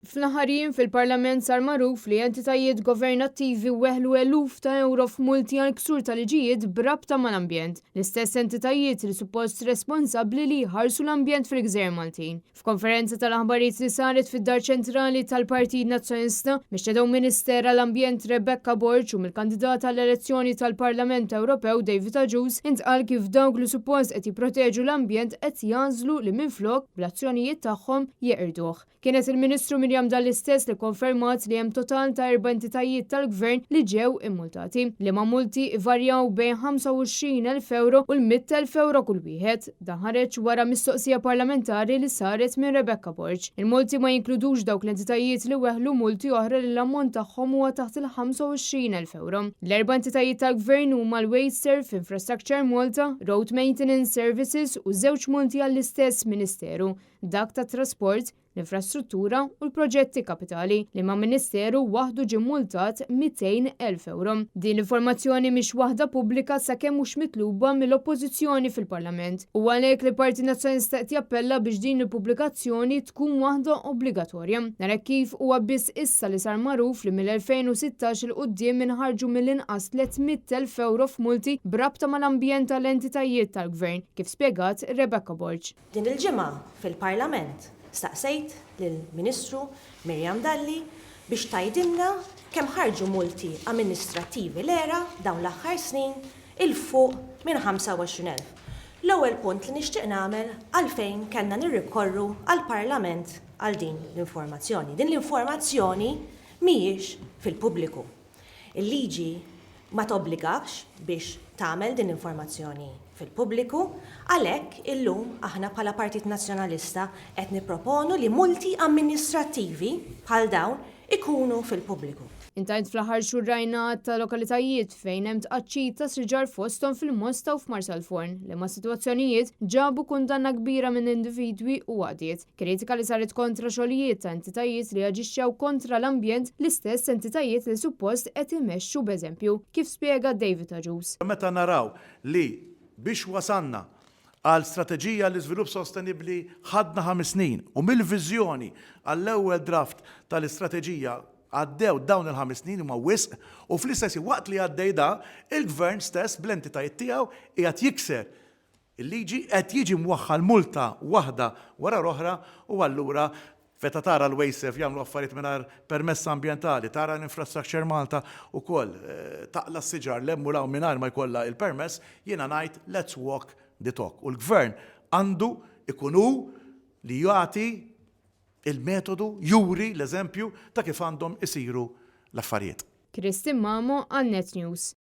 Fl-aħħar jiem fil-Parlament sar magħruf li entitajiet governattivi weħlu eluf ta' ewro f'multi għal ksur ta' liġijiet b'rabta mal-ambjent. L-istess entitajiet li suppost responsabbli li jħarsu l-ambjent fil-Gżejjer Maltin. F'konferenza tal-aħbarijiet li saret fid-Dar Ċentrali tal-Partit Nazzjonalista, mix-Shadow Minister għall-Ambjent Rebecca Borg u mill-kandidat għall-elezzjoni tal-Parlament Ewropew David Agius intqal kif dawk li suppost qed jipproteġu l-ambjent qed jagħżlu li minflok bl-azzjonijiet tagħhom jeqirduh. Kienet il-Ministru Miriam Dalli stess li kkonfermat li hemm total ta' erba' entitajiet tal-Gvern li ġew immultati, liema multi ivarjaw bejn 25,000 ewro u l-100,000 ewro kull wieħed. Dan ħareġ wara mistoqsija parlamentari li saret minn Rebecca Borg. Il-multi ma jinkludux dawk l-entitajiet li weħlu multi oħra li l-ammont tagħhom huwa taħt il-25,000 ewro. L-erba' entitajiet tal-Gvern huma l-Wasteserv, Infrastructure Malta, Road Maintenance Services u żewġ multi għall-istess Ministeru. dak tat-trasport, l-infrastruttura u l-proġetti kapitali, liema ministeru waħdu ġie mmultat 200,000 ewro. Din l-informazzjoni mhix waħda pubblika sakemm mhux mitluba mill-Oppożizzjoni fil-Parlament. Huwa għalhekk li l-Partit Nazzjonalista qed jappella biex din il-pubblikazzjoni tkun waħda obbligatorja. Nara kif huwa biss issa li sar magħruf li mill-2016 'il quddiem inħarġu mill-inqas 300,000 ewro f'multi b'rabta mal-ambjent għall-entitajiet tal-Gvern, kif spjegat Rebecca Borg. Din il-ġimgħa fil-Parlament staqsejt lill-Ministru Miriam Dalli biex tgħidilna kemm ħarġu multi amministrattivi l-ERA dawn l-aħħar snin 'il fuq minn 25,000. L-ewwel punt li nixtieq nagħmel għalfejn kellna nirrikorru għall-Parlament għal din l-informazzjoni. Din l-informazzjoni mhijiex fil-pubbliku. Il-liġi ma tobbligakx biex tagħmel din l-informazzjoni fil-pubbliku, għalhekk illum aħna bħala Partit Nazzjonalista qed nipproponu li multi amministrattivi bħal dawn ikunu fil-pubbliku. Intant fl-aħħar xhur rajna għadd ta' lokalitajiet fejn hemm tqaċċit ta' siġar fosthom fil-Mosta u f'Marsalforn, liema sitwazzjonijiet ġabu kundanna kbira minn individwi u għaqdiet. Kritika li saret kontra xogħlijiet ta' entitajiet li aġixxew kontra l-ambjent, l-istess entitajiet li suppost qed imexxu b'eżempju, kif spjega David Agius. Meta naraw li biex wasalna għal strateġija għall-iżvilupp sostenibbli ħadna ħames snin u mill-viżjoni għall-ewwel draft tal-istrateġija għaddew dawn il-ħames snin huma wisq u fl-istess ħin waqt li għaddej da, il-Gvern stess bl-entitajiet tiegħu qiegħed jikser Il-liġi qed jiġi mwaħħal multa waħda wara l-oħra u allura meta tara l-Wasteserv jagħmlu affarijiet mingħajr permess ambjentali, tara l-Infrastructure Malta ukoll taqla' s-siġar 'l hemm u 'l hawn mingħajr ma jkollha il-permess, jiena ngħid let's walk the talk. U l-Gvern għandu jkun hu li jagħti il-metodu, juri l-eżempju ta' kif għandhom isiru l-affarijiet. Christine Mamo għal Net News.